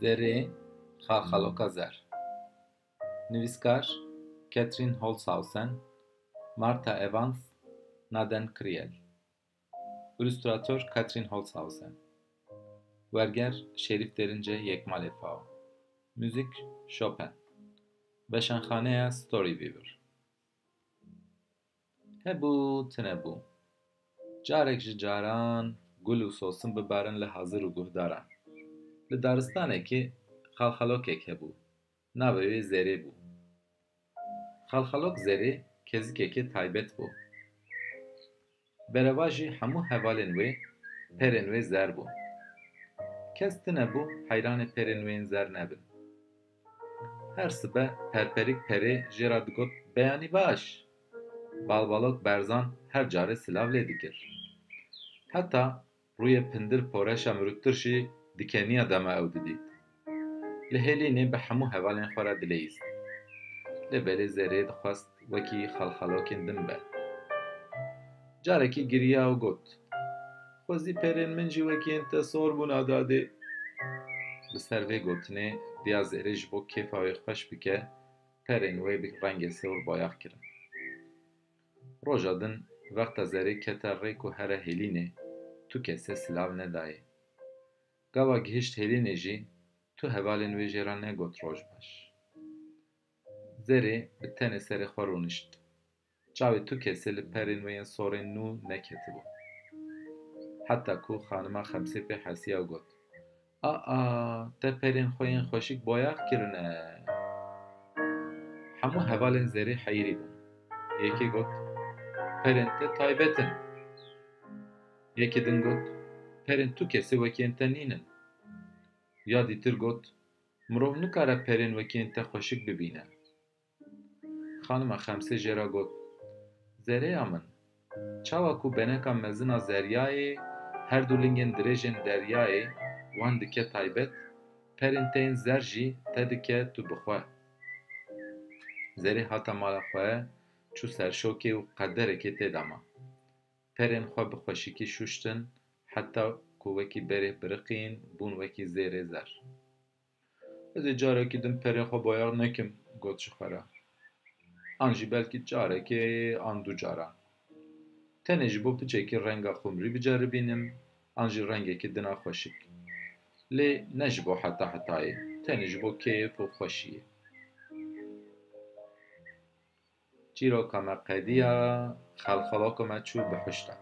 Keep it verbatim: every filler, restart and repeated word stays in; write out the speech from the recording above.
Zerê, Xalxaloka Zer. Nivîskar: Katherine Holzhausen, Martha Evans, Naden Kriel. Îlustrator: Katherine Holzhausen. Werger: Şerîf Derince, Yekmalê Fao. Muzîk: Chopin. Weşanxaneya Storyviewer. Hebû, tune bû. Carek ji caran gul û sosin bibarin li hazir û guhdaran. Li daristanekê xalxalokek hebû. Navê wê Zerê bû. Xalxalok Zerê kezikekê taybet bû. Bereva jî hemû hevalên wê, perên wê zer bûn. Kes tune bû heyranê perên wê yên zer nebin. Her sibe perperik perê jê re digot, "Beyanî baş!" Balbalok berzan her carê silav lê dikir. Heta rûyê pindir poreşa mirûttir jî dikeniya dema ew didît. Li hêlînê bi hemû hevalên xwe re dileyîst. Lê belê Zerê dixwest wekî xalxalokên din be. Carekî giriya û got, "Xwezî perên min jî wekî yên te sor bûna dadê." Li ser vê gotinê diya Zerê ji bo kêfa wê xweş bike, perên wê bi rengê sor boyax kirin. Roja din wexta Zerê kete rê ku here hêlînê, tu kesê silav nedayê. Gava gihişt hêlînê jî tu hevalên wê jê re negot roj baş. Zerê bi tenê serê xwe rûnişt. Çavê tu kesê li perên wê yên sorên nû neketibû. Heta ku xanima Xemsê pê hesiya û got, "Aa, te perên xwe yên xweşik boyax kirine." Hemû hevalên Zerê heyirî bûn. Yekê got, "Perên te taybet in." Yekê din got, "Perên tu kesê wekî yên te nînin." Ya dîtir got, "Mirov nikare perên wekî yên te xweşik bibîne." Xanima Xemsê jê re got, "Zereya min, çawa ku beneka mezin a zeryayê her du lingên dirêjên deryayê wan dike taybet, perên te yên zer jî te dike tu bi xwe." Zerê hate mala xwe, çû serşokê û qederekê tê de ma. Perên xwe bi xweşikî şuştin, heta ku wekî berê biriqîn bûn wekî zêrê zer. "Ez ê carekî din perên xwe boyax nekim," got ji xwe re. "An jî belkî carekê an du caran. Tenê ji bo piçekî renga xumrî biceribînim, an jî rengekî dina xweşik. Lê ne ji bo heta hetayê, tenê ji bo kêf û xweşiyê." Çîroka me qediya, xelxeloko me çû bihuşta.